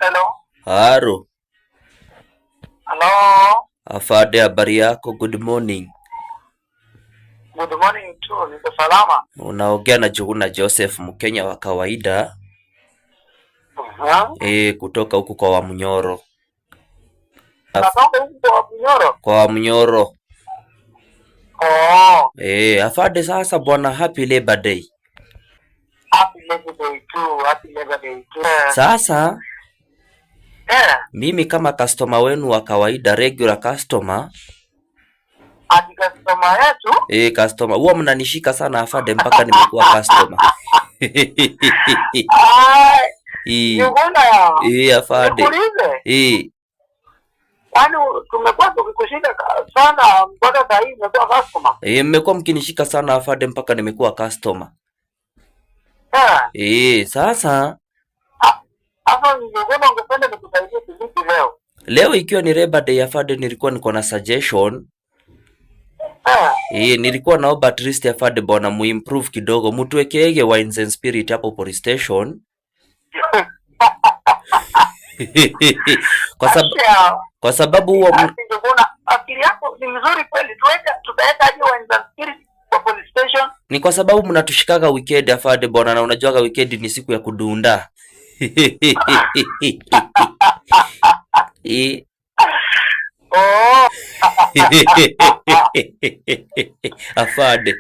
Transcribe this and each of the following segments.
Hello. Haro. Hello. Afade, habari yako? Good morning. Good morning tu. Niko salama. Unaongea na Juguna Joseph, Mkenya wa kawaida kutoka huku kwa Wamunyoro. Natoka huku kwa Bunyoro. Kwa Wamunyoro. Oh, Afade, sasa bwana, happy Labor Day. Happy Labor Day too. Happy Labor Day too. Sasa mimi kama customer wenu wa kawaida, regular customer, Ati customer yetu? Customer huwa mnanishika sana afade, mpaka nimekuwa customer. Ai, Juguna. Afade. Nikuulize. Kwani tumekuwa tukikushika sana mpaka saa hii umekuwa customer? Mmekuwa mkinishika sana afade, mpaka nimekuwa customer. Sasa Sasa Juguna, ungependa nikusaidie kivipi leo? Leo ikiwa ni Labor Day afade, nilikuwa niko na suggestion. Nilikuwa naomba at least afade bwana muimprove kidogo, mutuwekeege wines and spirit hapo police station. Acha. Kwa sababu huwa Ati Juguna, akili yako ni mzuri kweli. Tutaweka aje wines and spirit kwa police station? Ni kwa sababu mnatushikaga weekend afade bwana, na unajuaga weekend ni siku ya kudunda. Oh. Afade.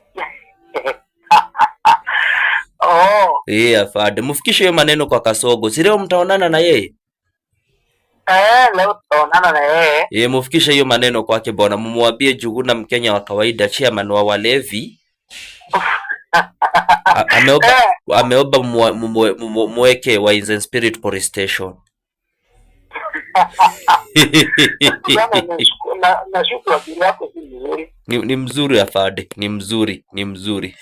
Oh. Afade, mfikishe hiyo maneno kwa Kasogo. Si leo mtaonana na yeye? Leo tutaonana na yeye. Mfikishe hiyo maneno kwake bwana, mumwambie Juguna Mkenya wa kawaida, chairman wa walevi ameomba ameomba muweke Wines and Spirit Police Station. Bwana, nashuku akili yako si mzuri. Ni mzuri afade, ni mzuri, ni mzuri.